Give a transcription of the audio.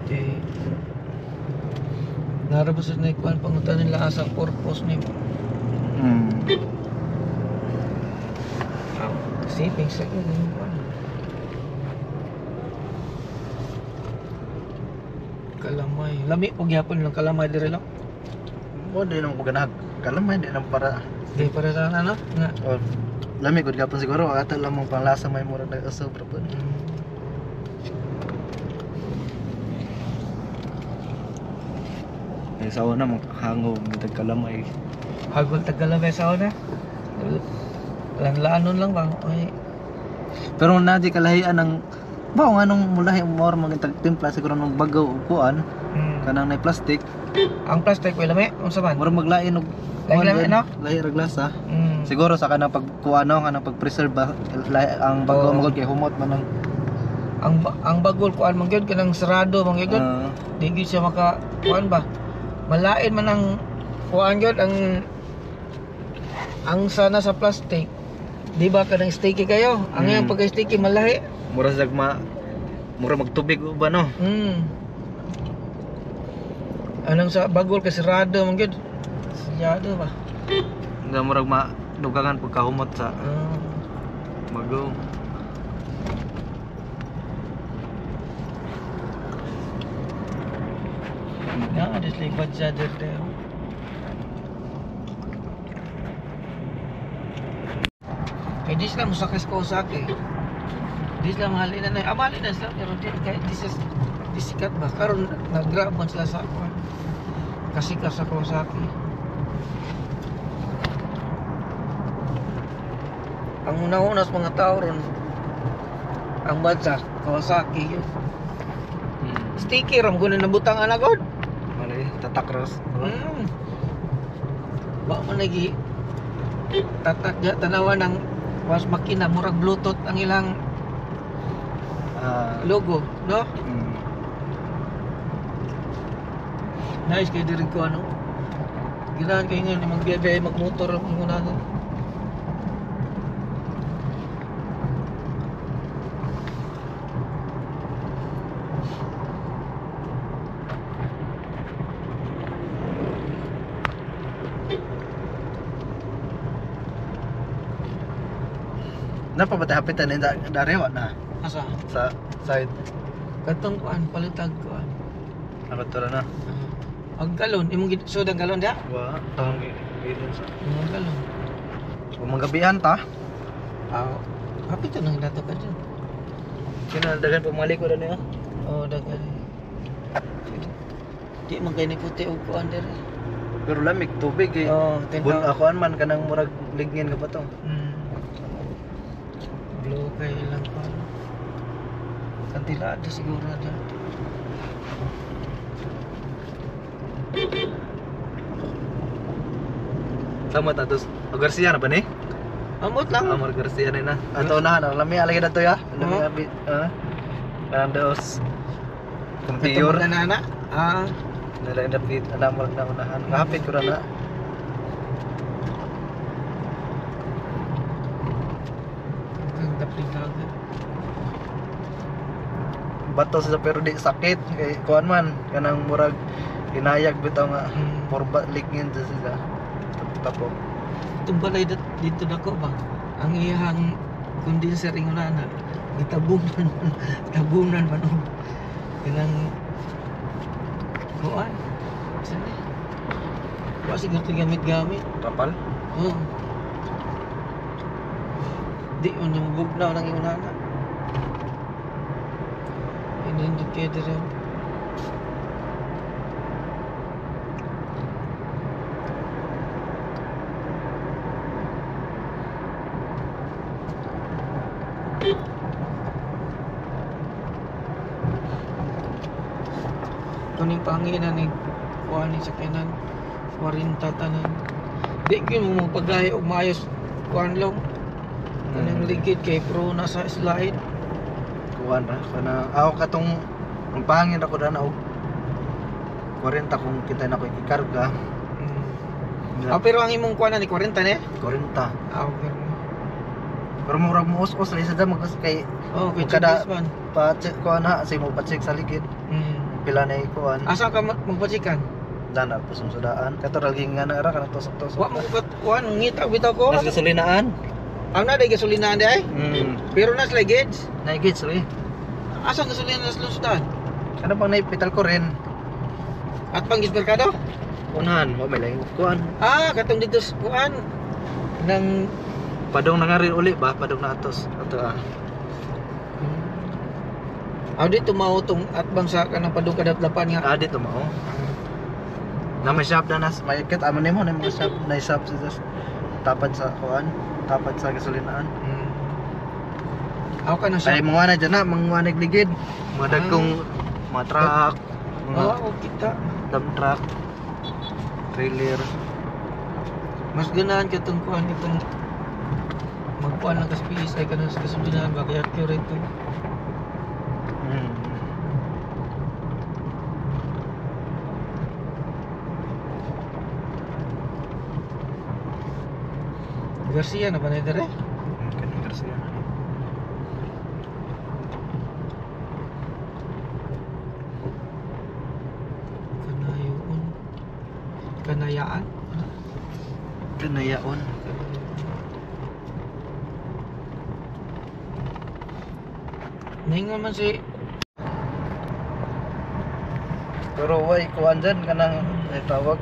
Kay narabos na ikuan pangutan nila asa purpose nimo. Savings sa yun kuan. Kalamay. Lami pag gyapon lang kalamay diri lang. Mo di nang paganahag. Kalamay di nang para. Di para sa ano nga. Oh, lami gud gapon siguro ato lang mong panglasa may murag nag-sobra po. Ay sa una mong hangog gitag kalamay. Hagol tag kalamay sa una. Lanlaanon lang ba? Ay. Pero na di kalahian ang ba kung anong mulahi more maging timpla siguro ng bagaw ug kuan kanang nay plastic. Ang plastic wala may unsa man? Murag maglain og lahi lang no? Lahi ra glasa. Siguro sa kanang pagkuan no, kanang pag-preserve ba, lahi, ang bagaw magod kay humot man ang bagol kuan man gyud kanang sarado man gyud. Di gyud siya maka kuan ba. Malain man ang kuan gyud ang sana sa plastic. Di ba kanang sticky kayo? Ang iyang pagka-sticky malahi. Mura sa ma mura magtubig ba no? Anong sa bagol kay sarado man gyud. Selyado ba? Nga murag ma dugangan pagkahumot sa bagaw. Nga, this like badja there. Kaya di sila musakay sa Kawasaki. Di sila mahalin na. Mahalin na sila. Pero di, kaya di sila di sikat ba? Karon nag-grab man sila sa kasi ka sa Kawasaki. Ang una-una sa mga tao ron, ang bansa, Kawasaki yun. Sticky ram guna nabutang anak god. Mali, tatak ros. Wa man lagi tatak ja tanawa ng was makina murag Bluetooth ang ilang logo, no? Nice kay diri ko ano. Ginahan kay ngon magbiyahe magmotor ang ingon. Napa ba tayo hapitan na darewa na? Asa? Sa side. Katong kuan, palitag kuan. Ano to na? Ang galon, imong sud ang galon dia? Wa, tawang gilon sa. Imong galon. Kung manggabihan ta? Hapitan nang dato ka dyan. Kina daghan pa mga liko na niya. Oo, daghan. Di man kay ni puti og kuan diri. Pero lamig tubig eh. Oo, Bun akuan man kanang murag ligngin ka pa to. Blue kay ilang pa. Kantilado siguro dyan. Tama ta dos. Garcia na ba ni? Amot lang. Amor Garcia na na. Ato na na lami alagi dato ya. Lami abi. Kanang dos. Computer na na. Nala dapit ana mo na unahan. Ngapit ko ra na. Bato sa pero di sakit kay kuan man kanang murag hinayag bitaw nga porba ligngin sa sila tapok. Itong balay dito dako ba ang iyang condenser ingon na gitabunan tabunan man og kanang kuan saan ni wa siguro gamit-gamit trapal. Oo. Di man yung bugnaw nang ingon na. Inindot kayo diri. Kuning panginan ni kuha ni sakyanan 40 tanan. Di gyud mo magpagahi og maayos kuan long. Kanang ligid kay pro na sa slide. Kuan ra kana ako katong ang pangin ra ko dana og 40 kung kita na ko ikarga. Pero ang imong kuan ni 40 ni? 40. Okay. Pero murag mo us-us ra isa mag kay oh, kay kada man. Pa check kuan ha, say mo pa check sa ligid. Pila na ikuan. Asa ka magpachikan? Dana po sa sudaan. Kato lagi nga na ra kanang tusok-tusok. Wa mo ko kuan ngita bitaw ko. Nas gasolinaan. Ang na day gasolinaan di ay. Pero nas lay gauge. Naigit sorry. Asa ang gasolina sa lungsod? Ano bang naipital ko rin? At pang merkado? Unahan, wa may laing kuan. Ah, katong dito sa kuan ng Padong na nga rin uli ba? Padong na atos. Ato ah. Ah, dito mao tong atbang sa kanang padung kadapdapan nga. Ah, dito mao. Na may shop na nas, may kit amo nimo na mga shop, na shop sa tapad sa kuan, tapad sa gasolinaan. Ako ka na siya. Ay mga na dyan na, mga nagligid. Mga dagkong mga truck, mga Oo, kita. dump truck, trailer. Mas ganahan ka itong kuan itong magkuan lang kasi PSI ka na sa gasolinahan ba kaya accurate to. Garcia na ba na dire? Kanang Garcia. Kanayoon. Kanayaan? Kanayaon. Naingon man si Pero way kuan dyan kanang ay tawag.